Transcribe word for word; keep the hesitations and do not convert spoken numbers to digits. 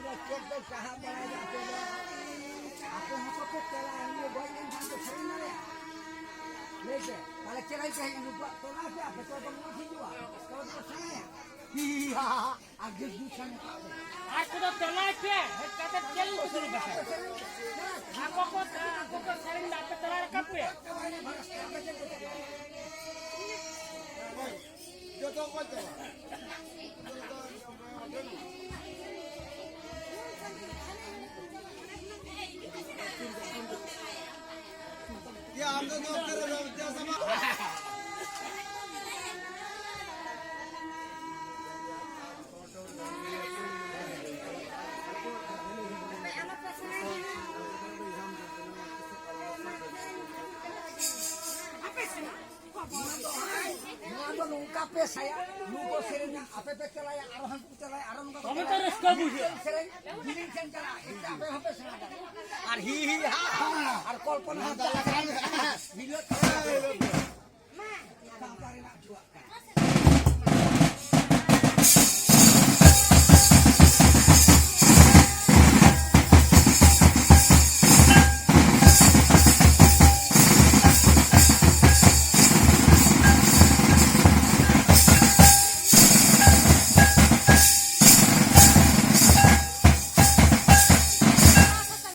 ᱪᱮᱫ ᱯᱮ ᱪᱟᱦᱟᱣ ᱵᱟᱲᱟᱭᱮᱫᱟ ᱟᱯᱮ ᱫᱚ? ᱟᱯᱮ ᱦᱚᱸ ᱠᱚᱯᱮ ᱛᱮᱞᱟ ᱮᱢ ᱜᱮ, ᱜᱚᱡ ᱞᱮᱱᱠᱷᱟᱱ ᱯᱮ ᱥᱮᱨᱮᱧ ᱫᱟᱲᱮᱭᱟᱜᱼᱟ? ᱞᱟᱹᱭ ᱯᱮ, ᱛᱟᱦᱞᱮ ᱪᱮᱫ ᱞᱟᱹᱭ ᱛᱮ ᱱᱩᱠᱩᱣᱟᱜ ᱛᱮᱞᱟ ᱯᱮ, ᱟᱯᱮ ᱠᱚ ᱫᱚ ᱢᱚᱡᱽ ᱦᱤᱡᱩᱜᱼᱟ, ᱛᱚᱵᱮ ᱫᱚ ᱥᱮᱬᱟᱭᱟ᱾ ᱦᱤ ᱦᱤ ᱦᱟ ᱦᱟ ᱦᱟ, ᱟᱨ ᱡᱩᱫᱤ ᱥᱮᱬᱟ ᱟᱨ ᱠᱚᱫᱚ ᱛᱮᱞᱟᱭ ᱯᱮ, ᱦᱮᱡ ᱠᱟᱛᱮ ᱪᱮᱫ ᱞᱟᱹᱜᱤᱫ ᱠᱚ ᱥᱮᱨᱮᱧ ᱫᱟ? ᱟᱠᱚ ᱠᱚ, ᱟᱠᱚ ᱠᱚ ᱥᱮᱨᱮᱧ ᱫᱟ, ᱟᱯᱮ ᱛᱮᱞᱟ ᱨᱟᱠᱟᱵ ᱯᱮ᱾ ᱡᱚᱛᱚ ᱠᱚ ᱪᱟᱞᱟᱜ᱾ ᱭᱟ, ᱟᱢ ᱫᱚ ᱱᱚᱛᱮ ᱨᱮ ᱫᱚ ᱪᱟᱥ ᱟᱢᱟ᱾ ᱱᱚᱣᱟ ᱫᱚ ᱱᱚᱝᱠᱟ ᱯᱮ ᱥᱟᱭᱟ, ᱱᱩᱠᱩ ᱥᱮᱨᱮᱧᱟ, ᱟᱯᱮ ᱯᱮ ᱪᱟᱞᱟᱭᱟ, ᱟᱨᱚ ᱦᱟᱱᱠᱩ ᱪᱟᱞᱟᱭᱟ, ᱟᱨᱚ ᱱᱚᱝᱠᱟ ᱠᱚ ᱛᱚᱵᱮ ᱛᱚ ᱪᱟᱞᱟᱭᱟ᱾ ᱨᱟᱹᱥᱠᱟᱹ ᱵᱩᱡᱷᱟᱹᱜᱼᱟ᱾ ᱢᱤᱫᱴᱮᱱ ᱥᱮᱨᱮᱧ ᱡᱤᱞᱤᱧ ᱥᱮᱱ ᱪᱟᱞᱟᱜᱼᱟ, ᱮᱱᱛᱮ ᱟᱯᱮ ᱦᱚᱸᱯᱮ ᱥᱮᱬᱟ ᱫᱟᱲᱮᱭᱟᱜᱼᱟ᱾ ᱟᱨ ᱦᱤ ᱦᱤ ᱦᱟ ᱦᱟ, ᱟᱨ ᱠᱚᱞᱯᱚᱱᱟ ᱦᱟᱸᱥᱫᱟ ᱞᱮᱠᱷᱟᱱ ᱢᱤᱞᱟᱹᱛ